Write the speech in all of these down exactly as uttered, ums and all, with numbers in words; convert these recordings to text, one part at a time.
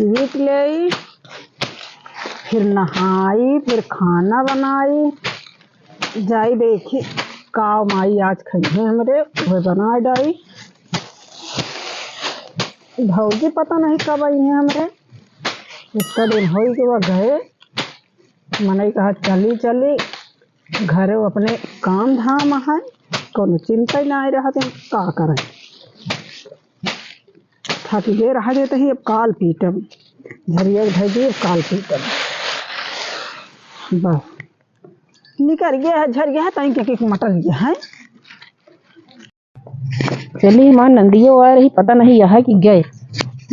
पीट लेई, फिर नहाई, फिर खाना बनाई। जाई देखी का माई आज खइहे हमरे, उहे बनाए डाई। भौजी पता नहीं कब अइहे हमरे, इतना दिन होई के वह गए। मनई कहा चली चली, घरे अपने काम धाम है, कोनो चिंता ही ना रहा, का करे। थक गए रहा देते ही, अब काल पीटब, झरिया के धर दिए, काल पीटब। बस निकर गया है, झर गया है, तई के, के मटर गया है। चली हमार नंदियो आ रही, पता नहीं यहाँ कि गए।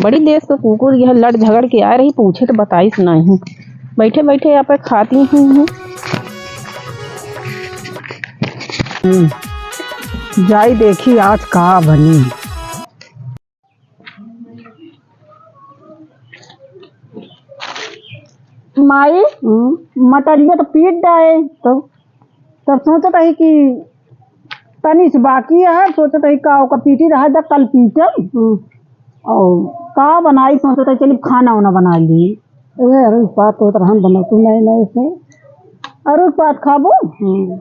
बड़ी देर से कुकुर यह लड़ झगड़ के आ रही, पूछे तो बताइस नहीं। बैठे बैठे यहाँ पे खाती हूँ। हम्म, जाई देखी आज का बनी। माई, हम्म। मटरिया तो पीट डाए, तो तब सोचत हई कि तनी से बाकी है, सोचत हई का ओकर पीटी रहा जा, कल पीटब। हम्म। और का बनाई, सोचत हई चली खाना वाना बना ली। अरे, अरे, बात होत रहन बनौतू नए नए से। अरे, बात खाबो? हम्म।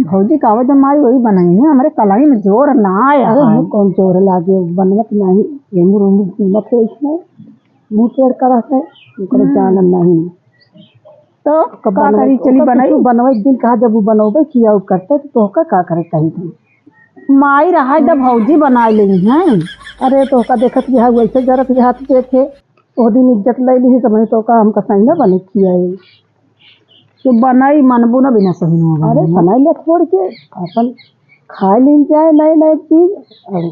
भौजी का वजह माई वही बनाई है, हमरे कलाई में जोर ना आया अरे, है। हमें कौन जोर लागे, बनवत नहीं, एमू रूमू घूमत है इसमें, मुंह टेढ़ करत है, ओकरे हम्म। जानन नहीं। तो का करी, चली बनाई। तू बनवे एक दिन कहा, जब वो बनौबे किया, वो करते, तो तोहका का करे कही थी? माई रहा जब भौजी बनाए लेई हैं। अरे, तोहका देखत रहा, वैसे जरत रहा, तू देखे, ओ दिन इज्जत ले ली, तो मैं तोहका हमका सही ना बने किया है। तो बनाई मनबू ना बिना सही ना अरे, बने। बनाई ले छोड़ के, अपन खाए लीन जाए नए नए चीज। और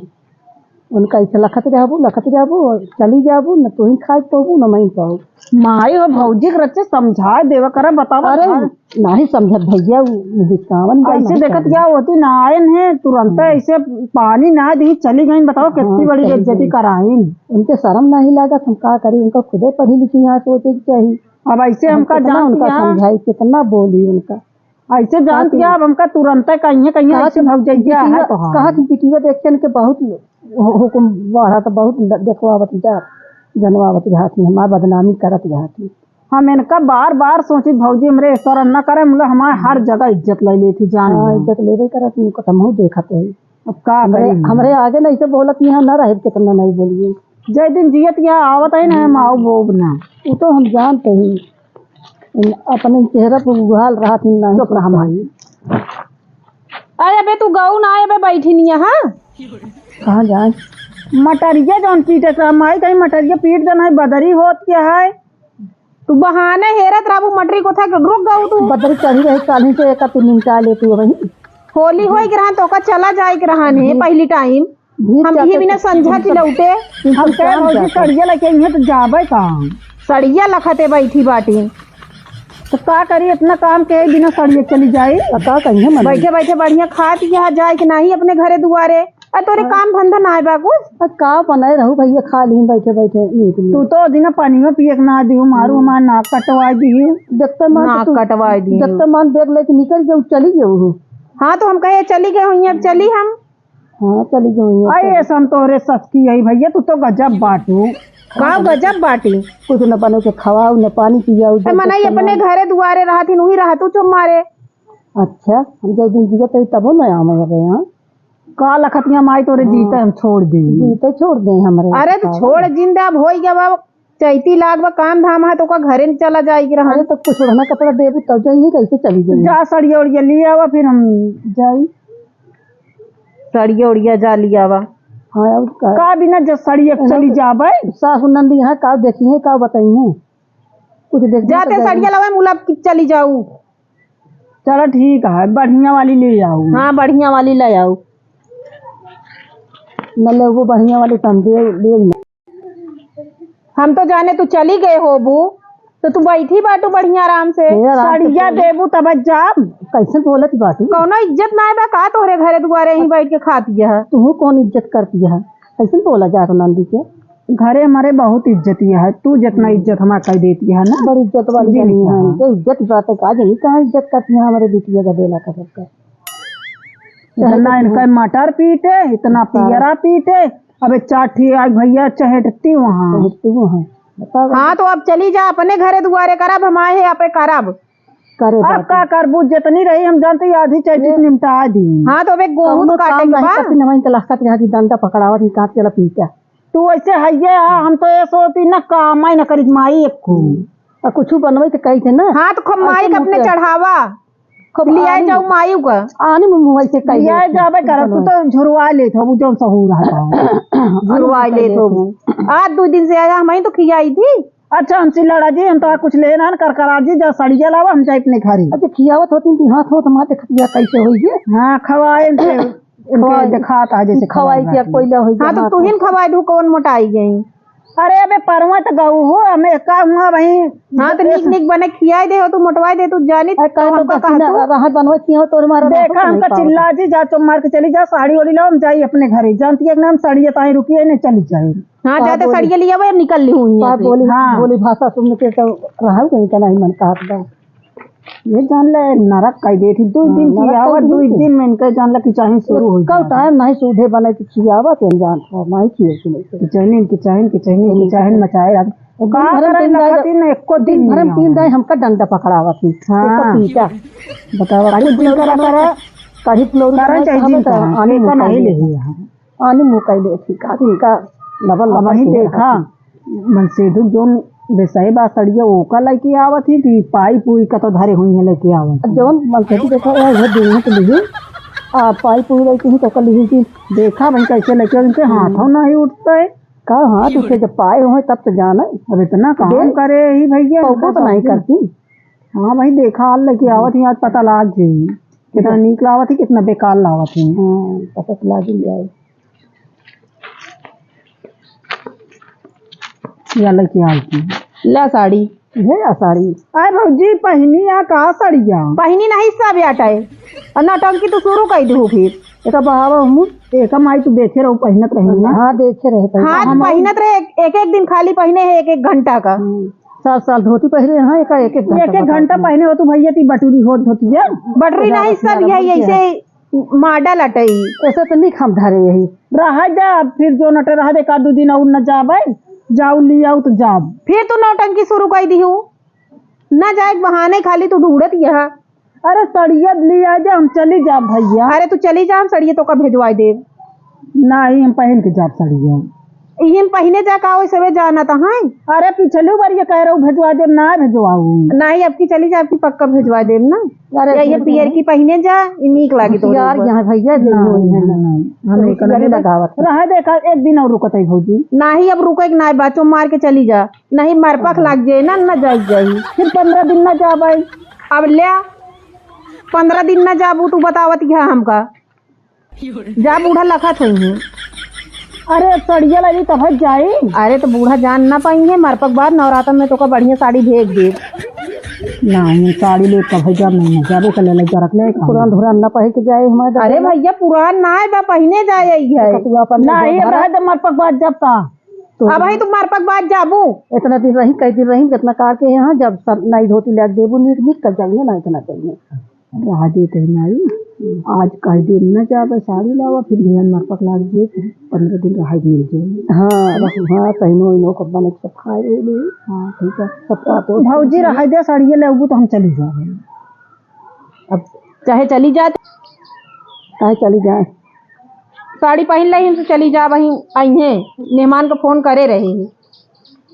उनका ऐसे लखत रहबू, लखत रहबू, और चली जाबू, न तू ही खाए पाबू, न मैं पाऊ। माई हो भौजी के रचे समझा देवा करा, बतावा अरे, करा। नाही समझत भैया, उ, उ बिस्कावन बा, ऐसे नाही देखत समझत। क्या होती ना आयन है, तुरंत हम्म। ऐसे पानी ना दी, चली गई, बताओ हाँ, कितनी बड़ी चली बेइज्जती गई। कराइन। उनके शर्म नहीं लागत, हम का करी, उनका खुदे पढ़ी लिखी यहाँ सोचे के चाहिए। अब ऐसे हम हमका कितना जानती उनका हैं। समझाई, कितना बोली उनका। ऐसे जानती है, अब हमका तुरंते कहिए, कहिए कहा ऐसे कि भौजैया है बिटिया, तोहार। कहा कि बिटिया देख के इनके बहुत हु-, हुकुम बढ़ा तो बहुत ल-, देखवावत जा, जनवावत जाती, हमार बदनामी करत जाती। हम इनका बार बार सोची, भौजी हमरे ऐसा न करे, मतलब हमार हर जगह इज्जत ले लेती जान हाँ, में। इज्जत लेबे करत, इनको तो हमहू देखत है। अब का हमरे, करी? हमरे आगे नहीं से बोलत यहाँ ना रहे, कितना नहीं बोलिए। जय दिन जियत यहाँ आवत है ना, हम आओ बोब ना। वो तो हम जानते ही। इन अपने चेहरा पर उघाल रहत ही नहीं चुप रहा माई। अरे अबे तू गऊ ना, अबे बैठी नहीं है, हाँ? कहाँ जाए? मटरिया जौन पीटे से, माई कहीं मटरिया पीट देना है, बदरी होत क्या है? तू बहाने हेरत रहबू मटरी को था, रुक गऊ तू। बदरी चढ़ी रही, काली से एका तू निमटा ले तू वहीं। होली होई के रहन, तोका चला जाए के रहन है जी। पहली टाइम। भीत हम जाते इही बिना तो संझा की लौटे। इनको हम कहे काम भौजी जाता। सड़िया लेके आई हैं तो जाबे कहाँ? सड़िया लखते बैठी बाटी। तो का करी, इतना काम के बिना सड़िया चली जाई? तो का करिए मन? बैठे बैठे बढ़िया खात यहाँ जाए कि नहीं अपने घरे दुआरे। आ तोरे हाँ। काम धंधा ना है बा कुछ? आ का बनाए रहू भैया, खा ली बैठे बैठे नीक नीक। तू तो दिना पानियो पिए के ना दियो, मारू हम्म। हमार नाक कटवा दियो। देखते मान नाक तो तू, कटवा दियो। देखते मान बैग लेके निकल जाऊ, चली जाऊ। हाँ तो हम कहे चली गए हुई, अब चली हम। हाँ, चली गई है अरे, तो। ऐसन तोहरे सस की है भैया, तू तो गजब बाटू। का गजब बाटी? कुछ न बने के खवाऊ, न पानी पियाऊ, ए, मनई अपने घरे दुआरे रहत ही, उही रहत, तू चुप मारे। अच्छा, हम जब दिन जियत रही तबो न आवे अबे, हाँ? का लखतिया माई तोरे हाँ। जीते हम छोड़ दे। जीते छोड़ दे हमरे अरे, तो का छोड़ करी? जिंदा अब होई गया बाबा। चैती लाग बा, काम धाम है, तो ओका घरे न चला जाई के रहन। अरे, तो कुछ ओढ़ना कपड़ा देबू, तब जाइए, कैसे चली जाइए? जा, सड़िया उड़िया ले आवा, फिर हम जाई। सड़िया उड़िया जा ले आवा। हाँ, और का? का बिना ज-, सड़िया के है चली ना, जाबे? सासु नंदी यहाँ का देखी है, का बताई है? कुछ देख जाते सड़िया लावे, मुलाब की चली जाऊ। चलो, ठीक है, बढ़िया वाली ले आऊ। हाँ, बढ़िया वाली ले आऊ। न ले, वो बढ़िया वाली तो हम दे, दे न। हम तो जाने तू चली गए होबू, तो तू बैठी बाटू बढ़िया आराम से। हे, आराम से सड़िया बोल। देबू तब जाब। कैसे बोलत बाटू? कौनो इज्जत ना बा का तोहरे घरे दुआरे यहीं बैठ के खाती है? तू कौन इज्जत करती है? कैसे बोला जात नंदी के? घरे हमारे बहुत इज्जत है, तू जितना हम्म। इज्जत हमार कर देती है ना। बड़ी इज्जत वाली जी बनी है। हाँ। ये इज्जत बात है, का जानी कहाँ इज्जत करती है हमारे बिटिया का बेला का सबका। इतना इनका मटर पीटे, इतना हाँ। पियरा पीटे, अबे चार ठी आज भैया चहेटती वहाँ। चहेटती वहाँ। बताओ। हाँ, तो अब चली जा अपने घरे दुआरे, करब हम आए हैं, आपे करब। करे अब बाटे। का करबू, जितनी रही हम जानते ही आधी चैती ये निमटा दी। हाँ, तो अब एक गोहूँ कौनो तो काटे काम के नहीं बा। करती, नवाई तलाश करती, यहाँ की डंडा पकड़ावत ही, काट के लपीटा। तू ऐसे हइये आ, हम तो ये सोचती ना काम आई ना करी माई एक को। आ कुछ बनवे तो कही थे ना। हाँ, तो खूब माई ऐसे का अपने मुँह पे चढ़ावा। खूब लिया आनी जाऊ माई का। आनी में मुँह ऐसे कही लिया देती। जाबे कर, तू तो झुरवा लेत हो, जौन सहूर है। झुरवा लेत हो। आज दो दिन से आया, हम ही तो खियाई थी। अच्छा, हमसे लड़ा जी, हम तो कुछ लेना न कर करा जी, जा सड़िया लावा, हम जाए अपने घरे। अच्छा, खियावत होती थी, हाथ होत मार देखत बिया कैसे होई ये। हाँ, खवाए इनके, इनके खवाए। दिखात है जैसे खवाई खवाए क्या बाटी। कोयला होई हाँ, तो गया तू ही न खवाए दू, कौन मोटाई गई? अरे, अबे परवा तो गऊ हो, हमें का हुआ भाई? हाँ, तो नीक नीक बने खियाई दे हो, तू मोटवाई दे, तू जानी अरे, तो कौन तो का कहा ना, तू? राहत बनवा किया हो, तोरे मारा देखा, राहत हमका नहीं चिल्ला जी, जा तो मार के चली जा, साड़ी ओड़ी लाओ, हम जाई अपने घरे। जानती है कि ना, हम साड़ी ताई रुकी है, नहीं चली जाए। हाँ, का जाते बोली? सड़िया लिया वो निकल ली हुई का यहाँ से। बोली? हाँ। बोली भाषा सुन के तो रहल कहीं का नहीं मन कहत बा। ये जान ले, नरक कह देती, दो हाँ, दिन की नरक कह आवत, दो देती। दिन में इनका जान ले कि चाहे शुरू हो कल जाए। टाइम नहीं सूझे बने कि खियावत है, जान तो नहीं किए कि नहीं। किचहन, किचहन, किचहन, किचहन मचाए रहत। वो दिन का भर में करे तीन लगा दाई, दिन, एको दिन दिन भर में नहीं तीन आवे। दाई हमका डंडा पकड़ावत ही। हाँ। एको पीटा। बतावा, कढ़ी कुछ दिन करा, करा। कढ़ी फ्लोर करा में चाहे कहबे दिन तो करा, आने एका मुँह नहीं कइले। ले ही है। आने मुँह कइले थी, का दिन का डबल अब डबल वही के देखा, रहती। मनसेधु जोन बेसई बा सड़िया, ओका लेके आवत ही कि पाई पूरी कतो धरे हुई है लेके आवत ही। जौन मनसेधु देखा, वह, वह दिन के लिए, आ, पाई पूरी लेके ही तो कर ली थी। देखा भाई कैसे लेके उनके हाथों नहीं उठता है। का हाथ उठे, जब पाए हुए तब तो जाना। अब इतना काम दे, करे ही भैया, पौको इनका तो नहीं सब करती। हाँ भाई, देखा, हाल लेके आवत ही, आज पता लाग जाई। कितना नीक लावत ही, कितना बेकार लावत ही। हाँ, पता तो लाग ही जाए। या लेके आवत ही। ला साड़ी। ये या साड़ी। आय भौजी, पहिनी या का साड़िया? पहिनी नहीं, सब याटाए। और नौटंकी तो शुरू कर दू फिर। एका बहावा हमू, एका माई तू देखे रहो, पहिनत रही ना। हाँ, देखे रहे, पहिनत। हाँ, तो हम पहिनत रहे, एक, एक, एक दिन खाली पहिने है, एक, एक घंटा का। हम्म। साल, साल धोती पहिरे हैं, एका एक, एक घंटा एक, एक घंटा बता पहिने हो तू भैया, ती बटुरी होत धोतिया। बटुरी ना, नहीं, सब यही ऐसे मॉडल अटई। ऐसे तो निक हम धरे यही। रह जा, फिर जो नटे रह दे, का दो दिन और न जाबे, जाऊ लियाऊ तो जाब। फिर तू नौटंकी शुरू कर दिहू, न जाए के बहाने खाली तू ढूंढत यहाँ। अरे सड़िया लिया जा, हम चली जाब भैया। अरे तू चली जा, हम सड़िया तोका भेजवाए देब। नहीं, हम पहन के जाब सड़िया। इहिन पहिने जा का ओइसे वे जाना त हैं? अरे, पिछलू बार ये कह रहू भेजवा देब, ना भेजवाऊ। नहीं, अब की चली जा, अब की पक्का भेजवा देब ना। अरे, या ये ठीक पियर है। की पहिने जा, ई नीक लागी तोरे होशियार ऊपर। यहाँ भैया, जे नहीं, होई है ना। नहीं, नहीं, हम एक होशियारी नहीं लगावत है। रहे दे, का एक दिन और रुकत है भौजी। नहीं, अब रुके के ना, बाचो मार के चली जा। नहीं, मार पख लाग जाए ना, ना जाई जाई। फिर पन्द्रह दिन ना जाबे। अब ले, पन्द्रह दिन ना जाबू, तू बतावत यहाँ हमका। जा बूढ़ा लखत होई हैं। अरे, सड़िया लागी तब जाई। अरे, तो बूढ़ा जान ना पाई है, मरपक बाद नवरातन में तोका बढ़िया साड़ी भेज दे। नहीं, साड़ी ले तब जब नहीं है, जाबे कर ले, ले, जा रख ले, काम। पुरान धुरान ना पहिर के जाए हमारे अरे दफ्तर में। भैया, पुरान ना है बा, पहिने जाए आई है। तो तू अपन नहीं, घर अब है तो मरपक बाद जब का। तो अब है तू मरपक बाद जाबू। इतना दिन रही, कई दिन रही, जितना कार के यहाँ, जब सब नई धोती ले देबू, नीक नीक कर जाइए ना, इतना चाहिए। रह देत है माई, आज कह दे न जाबे, साड़ी लावा, फिर बिहान मरपक लाग जाए, फिर पन्द्रह दिन रहाई मिल जाए। हाँ, रह, हाँ, तहिनो इनो को बने सब खाए ले। हाँ, ठीक है। सब का तो भौजी रहाई दे, साड़िए लेबू तो हम चली जाबे। अब चाहे चली जाए, चाहे चली जाए। साड़ी पहिन ले, इनसे चली जा, वहीं आई हैं, मेहमान को फोन करे रहे हैं।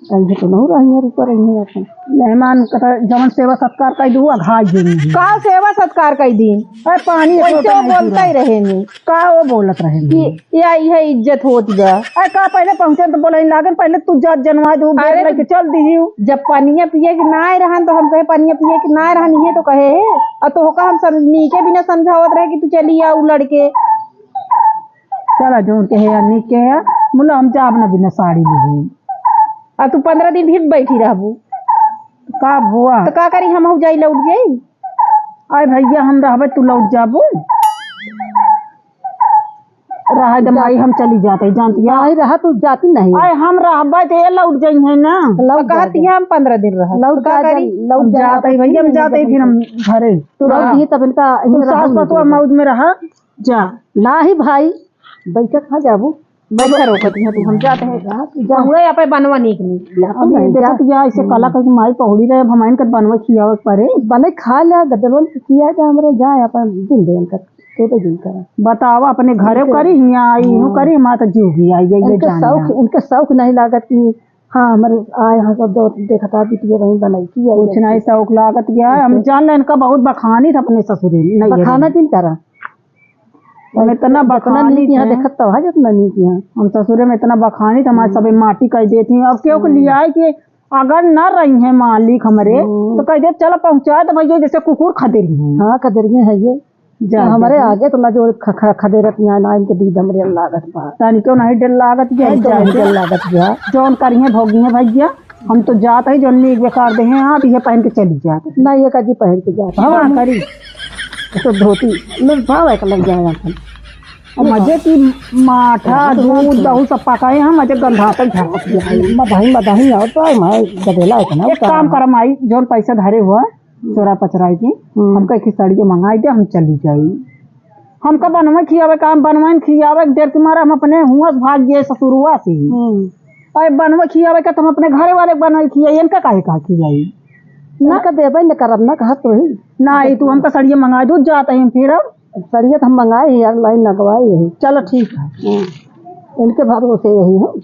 अइहे तो नहीं रही है, ऊपर रही है अपन। मेहमान का तो जवन सेवा सत्कार कई दू, अघाई देनी है। का सेवा सत्कार कई दी? अरे पानी एक वैसे लोटा वो नहीं बोलता ही पूरा। रहे नहीं। का वो बोलत रहे नहीं? कि या इहे इज्जत होत बा। अरे का पहले पहुँचे तो बोला ही लागन, पहले तू जात जनवा दू, अरे लेके चल दी हूँ। जब पनिया पिए के ना आए रहन तो हम कहे पनिया पिए के ना आए रहन, ये तो कहे है। और तो होका हम सब नीके बिना समझावत रहे कि तू चली आ उ लड़के। चला जौन के है या नहीं के है, मुला हम जाब ना बिना साड़ी लिहे। आ तू पन्द्रह दिन भी बैठी रहबू। का बुआ? तो का करी, हम जाई लौट जाई। आय भैया, हम रहबे, तू लौट जाबू? रहा दे माई, हम चली जाते, जानती है। नहीं रहा, तू जाती नहीं। आय हम रहबे तो ये लौट जाई है ना। लौट तो कहती जाते। है हम पन्द्रह दिन रह। लौट तो का जा, करी? लौट हम जा, जाते ही भैया, हम जाते ही फिर हम घरे। तू रह। रही तब इनका तू इनका सास रहू पतोह नहीं मौज में रहा। जा। नाही भाई, बैठक कहाँ जाबू? बैठा रोकत है तू, हम जाते हैं। जा, जा। पहुँचे यहाँ पे बनवा नीक नीक। अभी नहीं, देखत जा। या ऐसे कला करके माई पहुड़ी रहे, अब हमाइन कर बनवा खियावे के परे। बने खा ले, गदरवन के किया जा, हमरे जा, यहाँ पर दिन दे इनकर, तो तो दिन कर। बतावा, अपने घरे ठीक है। करी, यहाँ आई, हूँ हाँ। करी, माँ तो जीव भी आई, ये, ये इनके जान शौक, जान। इनके शौक नहीं लागत कि हाँ, हमरे आए हैं सब दो देखता बिटिया वहीं बनाई की है। कुछ नहीं शौक लागत गया है। हम जान ले इनका बहुत बखानी था अपने ससुरे में, नहीं है। बखाना किन करा? हम इतना जितना बखानी नीक यहाँ थे। देखत तो है जितना नीक यहाँ। हम ससुरे में इतना बखानी था, हमारे हम्म। सबे माटी कर देती हैं। अब क्यों को हम्म। लिया है कि अगर ना रही है मालिक हमरे, हम्म। तो कह दे, "चलो पहुँचा दे भैया," जैसे कुकुर खदेरी हैं। हाँ, खदेरी हैं ये। जा, तो हमरे जा। आगे तो ना जो ख-, ख-, खदेरत यहाँ ना इनके दीद हमरे लागत बा। तनिको नहीं डर लागत गया, तनिको जाए नहीं दे। डर लागत गया। जौन करिहे भोगिहे भैया, हम तो जात है, जौन नीक बेकार दे हैं, आप ये पहन के चली जात। ना, ये कजी पहन के जात। हम हाँ, करी। तो धोती, लो, भाव है, लग जाए अपन। और मजे की माठा, हाँ, हाँ, दूध, हाँ। दही सब पकाए हैं, मजे गंधा तक झरक गया। मधाई, मधाई और तो है, मैं गदेला इतना एक उतारा काम है। कर माई, जौन पैसा धरे हुआ, चोरा पचराई के, हम्म। हमका एक साड़ी के मंगाई दे, हम चली जाई। हमका बनवे खियावे का, हम बनवे न खियावे के देर के मारे हम अपने हुआं से भाग गए ससुरुआ से। हम्म। अरे बनवे खियावे का, तुम अपने घरे वाले के बनवे खियाई, इनका काहे का खियाई? ना। इनका देबे न करब ना, कहत रही। ना, ये तू हमका सड़िया मंगा दो, जाते हैं फिर अब। सड़िया तो हम मंगाए हैं यार, लाइन लगवाए हैं। चलो ठीक है। हम्म। इनके भरोसे यही हो।